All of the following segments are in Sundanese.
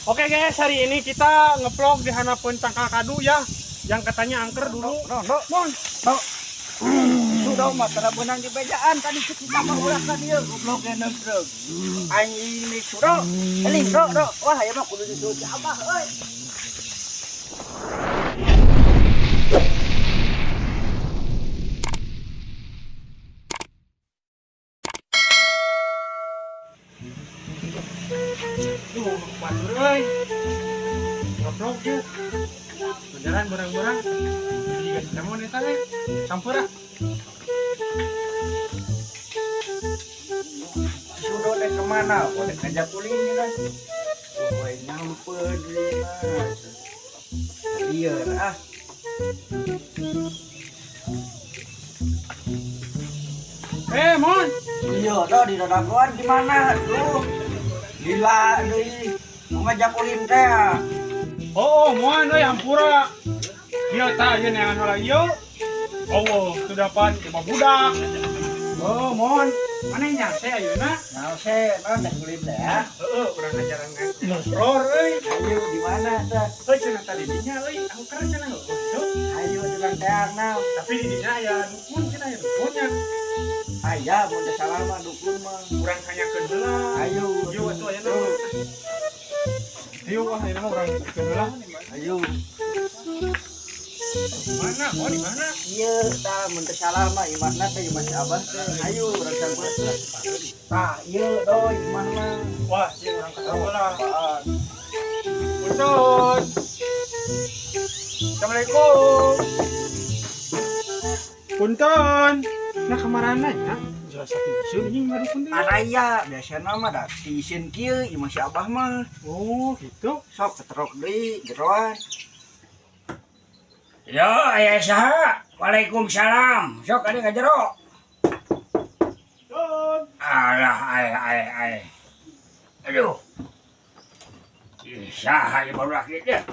Oke guys, hari ini kita ngevlog di Hanapeun Tangkal Kadu ya, yang katanya angker dulu. No, no, Mon, no. Sudah mah tara beunang di bejaan tadi kita mah ulah ka dieu goblok geus. Aing ini sudah. Eling do do. Wah, aya mah kudu disuruh si Abah euy. Duh, batur euy. Ngevlog yuk. Beneran barang-barang. Jadi guys, namun eta teh. Campur ah. Sudah deh kemana? Boleh ngajak ulin kan? Woi nyamper deui mah. Lieur ah. Eh, Mon. Iya, dah di dadagoan gimana tuh? Lila deui. Mau ngajak ulin teh. Ah. Oh, Mon euy hampura. Ieu tah ieu neangan heula ieu. Oh, sudah pan coba budak. Oh, Mon. Mana nyase ayeuna? Nah, se, naon teh ulin teh ya? Heeh, urang ngajaran ngobrol euy. Ayo di mana teh? Euy cenah tadi dinya euy, angker cenah heueuh. Tuh. Ayo urang teang naon. Tapi di dinya aya dukun cenah aya dukunnya. Aya mun teu salah mah dukun mah. Urang tanyakeun heula. Ayo. Ayo atuh ayeuna. Ayo wah ayeuna mah urang keun heula. Ayo. Mana? Oh, di mana? Iya, tah mun teu salah mah imahna teh imah si Abah teh. Ayo urang sampeurkeun. Tah, ieu do imahna. Wah, ieu urang ka heula. Apaan? Punten. Assalamualaikum. Punten. Nah, kamarana ya? Jelas satu ieu anjing ngadukun teh. Araya biasana mah da tiisin kieu imah si Abah mah. Oh, gitu. Sok keterok deui jeroan. Yo, aya saha? Waalaikumsalam. Sok ada ka jero. Punten. Alah, ay ay ay. Aduh. Ih, saha ieu baru laki dia.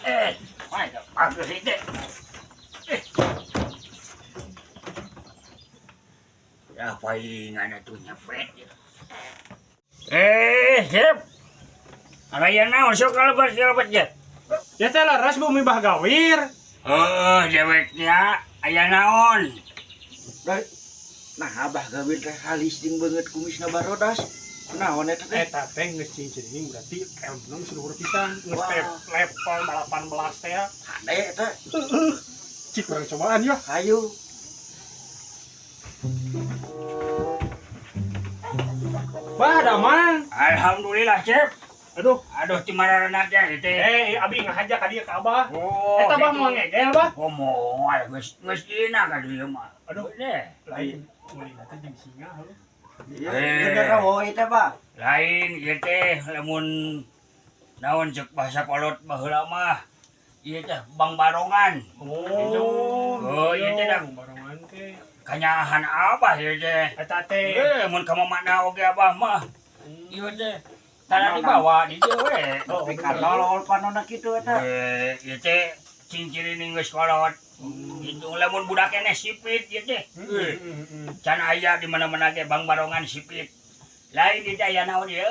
Eh, mana bagus itu. Eh. Ya, palingan atuh nyepet. Eh, Sip. Araya naon sok kalebet-kalebet ge. Ya teh leres bumi Bah Gawir. Oh, deweknya aya naon? Nah, Abah Gawir teh halis jeung beungeut kumisna barodas. Kunaon eta teh? Eta teh geus cincin berarti elmuna geus luhur pisan. Geus Wah. teh level 18 teh ya. Hade eta. Heeh. Cik urang cobaan ya. Ayo. Bah, damang. Alhamdulillah, Cep. Aduh. Aduh, ti mararana teh teh. Eh, abi ngahaja ka dieu ka Abah. Oh, Eta Bah gitu. mau ngegel, Bah. Oh, moal geus geus dina ka dieu mah. Aduh. Deh. Lain, ulina teh jeung singa heuh. Iya, Eh. bener woy teh, Bah. Lain ieu teh lamun naon ceuk bahasa kolot baheula mah. Ieu teh Bang Barongan. Oh. Oh, ieu teh dah. Barongan teh. Kanyahan Abah ieu teh. Eta teh. Eh, mun ka mamana oge Abah mah. Ieu teh tanah dibawa di dieu we. Oh, Tapi kanolol panona kitu eta. Eh, ieu teh cing-cirining geus kolot. Gitu lamun budak keneh sipit ieu teh. Eh, can aya di mana-mana ge Bang Barongan sipit. Lain di teh aya naon ieu?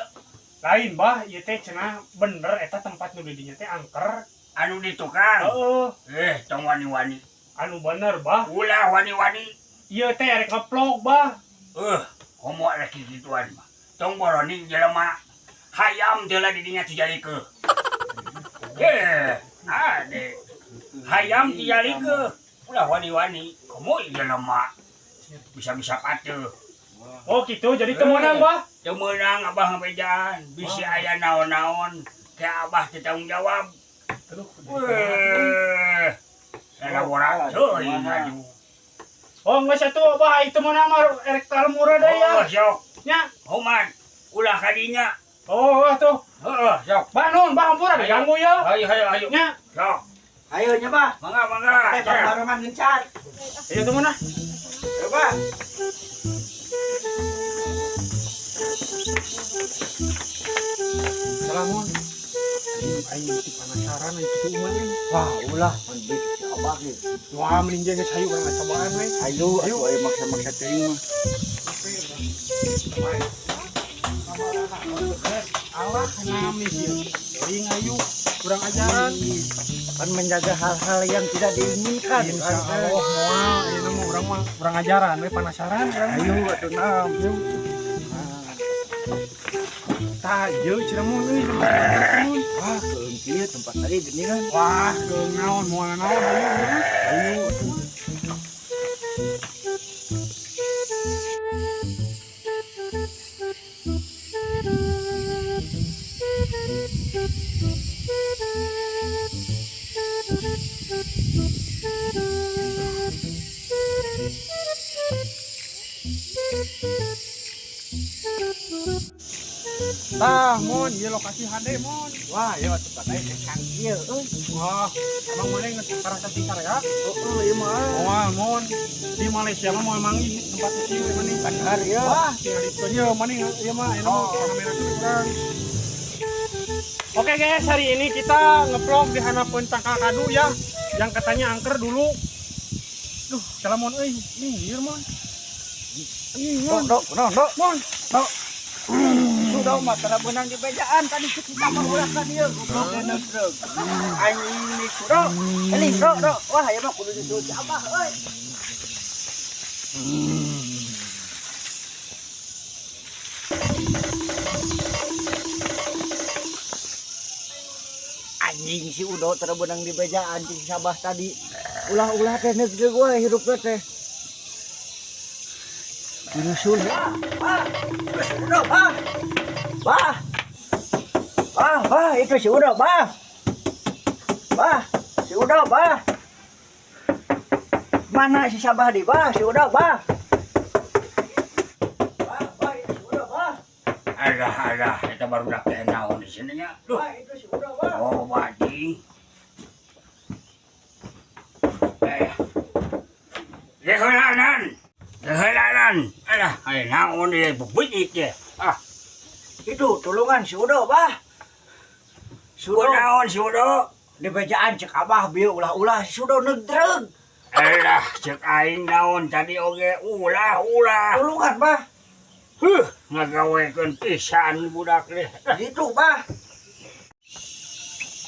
Lain, Bah, ieu teh cenah bener eta tempat nu di dinya teh angker. Anu di tukang. Heeh, Eh, tong wani-wani. anu bener, Bah. Ulah wani-wani. Ieu teh erek ngevlog, Bah. Eh, komo rek kikituan mah. Tong boroning jelema hayam teh lah di dinya tijalikeuh. Eh, ade. Hayam tijalikeuh. Ulah wani-wani, komo jelema. Bisa-bisa pateuh. Oh, gitu. Jadi teu meunang, Bah. Teu meunang Abah ngabejaan, bisi aya naon-naon, ke Abah teu tanggung jawab. Aduh. Weh. Salah teuing aduh. Oh, geus atuh, Bah, itu meunang mah erek ka lemurna deui ya. Oh, sok. Nya. Homan, ulah kadinya. Oh, atuh. Heeh, sok. Bah, nun, Bah, hampura diganggu ya. Ayo, ayo, ayo. Nya. Sok. Ayo nya, Bah. Mangga, mangga. Teh Bang Barongan gencar. Ayo tuh mana? Ayo, Bah. Salamun. Aing aing mesti penasaran aing kitu mah euy. Wah, ulah mending si Abah Bah ieu. Wah, mending jeung geus hayu urang cobaan we. Hayu atuh aya maksa-maksa teuing mah. Allah nami sih. Teuing hayu kurang ajaran. Kan menjaga hal-hal yang tidak diinginkan. Insya Allah moal ieu mah urang mah kurang ajaran we penasaran urang. Hayu atuh nam. Tah ieu Cirebon euy tempat Cirebon. Wah, keung kieu tempat tadi geuning kan. Wah, keung naon moal naon hayu. Hayu. Tah, mon, ieu lokasi hade, mon. Wah, ieu tempat tadi sesang kieu euy. Wah, emang mana geus karasa tikar ya? Heeh, ieu mah. Moal, mon. Di Malaysia mah moal manggih tempat ieu mani. Bener ieu. Wah, tinggal itu ieu mani ieu mah enak mah kamera urang. Oke guys, hari ini kita ngevlog di hanapeun Tangkal Kadu ya, yang katanya angker dulu. Duh, salamon euy, minggir mon. Ih, mon. Dok, dok, dok. Mon. Dok. Sudah mah tara beunang di bejaan tadi cek kita mah ulah ka dieu goblok neundeung. Anjing ini sudah. Eling dok, dok. Wah, ieu mah kudu disuruh si Abah euy. Anjing si Udo tara beunang di bejaan si Sabah tadi. Ulah-ulah teh neundeung wae hirupna teh. Dirusul. Ah, si Udo, bah. Bah. Bah, bah, itu si Udo, bah. Bah, si Udo, bah. Mana si Sabah di, bah, si Udo, bah. Bah, bah, itu si Udo, bah. Alah, alah, eta baru dak teh naon di sini nya. Duh. Bah, itu si Udo, bah. Oh, badi. Eh. Lehelanan. Lehelanan. Alah, ai naon ieu bebeunyit ye. Ah, itu tulungan si Udo, bah. Si Udo naon si Udo? Di bejaan cek abah bieu ulah-ulah si Udo neudreug. Alah, cek aing naon tadi oge ulah-ulah. Tulungan, bah. Huh, ngagawekeun pisan budak teh. Gitu, bah.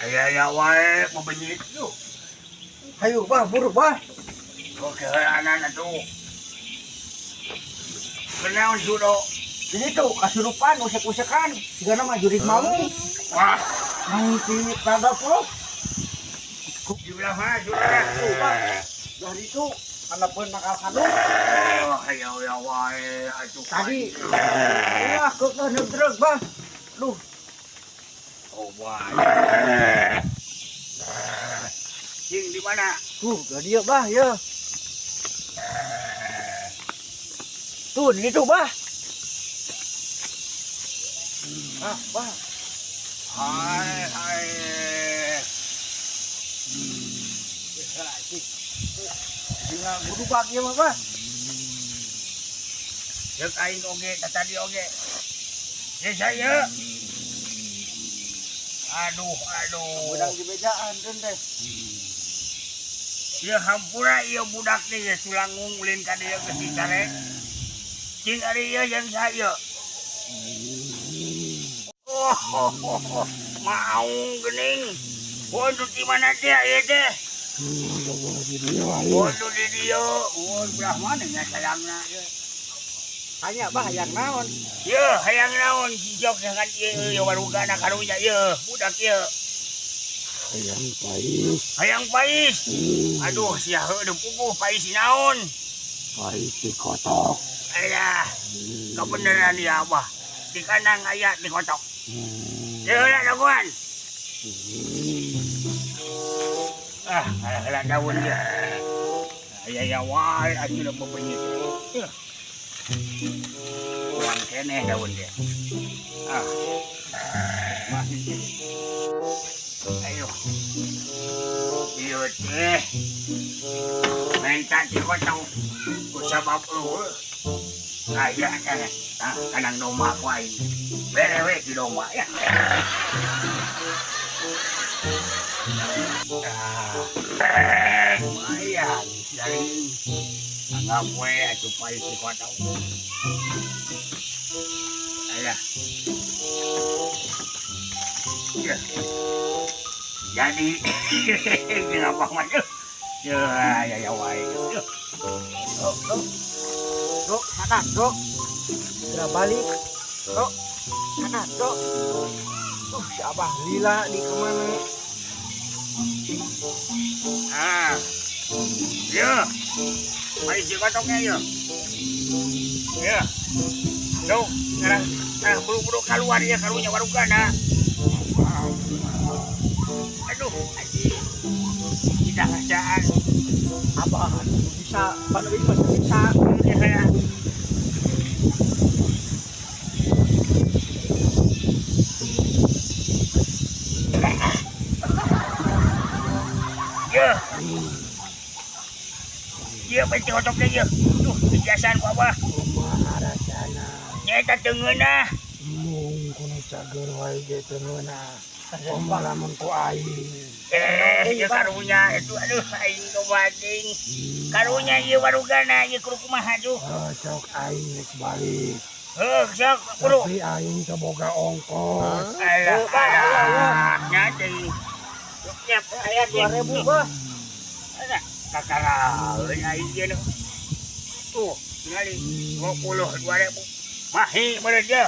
Aya-aya wae bebenyit. Duh. Hayu, bah, buru, bah. Oke, heulanan atuh. Kenaon si Udo? Jadi tuh kasurupan, usek-usekan, sigana mah jurig maung. Wah, maung ti rada puluk. Di belah mana sudah? Tuh, bah. Dari itu anapeun nakal kadu. Oh, hayo ya wae atuh. Tadi. Wah, keukeuh neudreug, bah. Duh. Oh, wae. Cing di mana? Tuh, ga dieu, bah, ya. Tuh, di situ, bah. Ah, bah. Hai, hai. Tinggal gudubag ieu mah, bah. Ceuk aing oge, tadi oge. Ye saya. Aduh, aduh. Budak di bejaan teh. Ieu hampura ieu budak teh geus tulangung ulin ka dieu geus dicare. Cing ari ieu jeung saya. Oh, maung geuning. Waduh di mana teh ieu teh? Waduh di dieu. Oh, belah mana nya sayangna ieu? Hanya bah hayang naon? Ieu hayang naon jijok dengan ieu ieu warugana karunya ieu budak ieu. Hayang pais. Hayang pais. Aduh sia heueuh puguh pais naon? Pais dikotok. Alah, kebenaran ya abah. Di kandang aya dikotok. Ieu heula daguan. Ah, heula daun dia. Aya ya wae atuh da bebenyit. Kurang keneh daun dia. Ah. Masih. Ayo. Ieu teh. Minta dikotok. Ku sabab eueuh. Aya teh. Ah, kanang domba ku aing. Bere we di domba ya. Ah, lumayan. Dari anggap we atuh pais di kota. Alah. Ya. Jadi jeung apa mah. Ya ya ya wae. Dok, dok. Dok, sana, dok. Segera balik. Dok, sana, dok. Si Abah lila di kemana? Ah. Ya. Pais di kotoknya ya. Ya. Dok, ngarah nah, buru-buru keluar ya karunya warugana. Aduh, anjing. Kita ngasaan. Abah bisa, Pak bisa. Ya. Ya. Ya, penting otoknya ya. Duh, kebiasaan ku Abah. Kumaha rasana? Nyata teu ngeunah. Mung kuno cager wae ge teu ngeunah. Komo lamun ku aing. Ya karunya itu aduh aing kebating. Karunya ieu warugana ieu kudu kumaha tuh. Sok aing geus balik. Heuh, sok kudu. Tapi aing teu boga ongkos. Alah, alah, nya teuing. Nya Aya 2000, Bah. Alah, kakaraeun aing ieu nu. Tuh, tingali 22.000. Mahi meureun dia.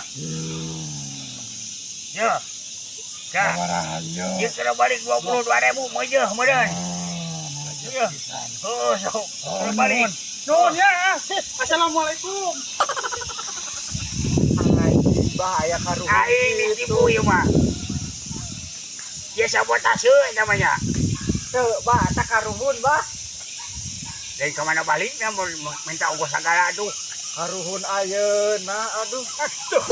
Ya. Kak, Sabaraha ieu? ieu kena balik 22.000 meujeuh meureun. Meujeuh pisan. Heuh, sok. Kena balik. Nuhun ya. Assalamualaikum. Anjing, Bah, aya karuhun. Aing ditipu ieu mah. Dia sabotase namanya. Teu, Bah, eta karuhun, Bah. Dari kemana baliknya mau minta ongkos segala tuh. Karuhun ayeuna, aduh. Aduh.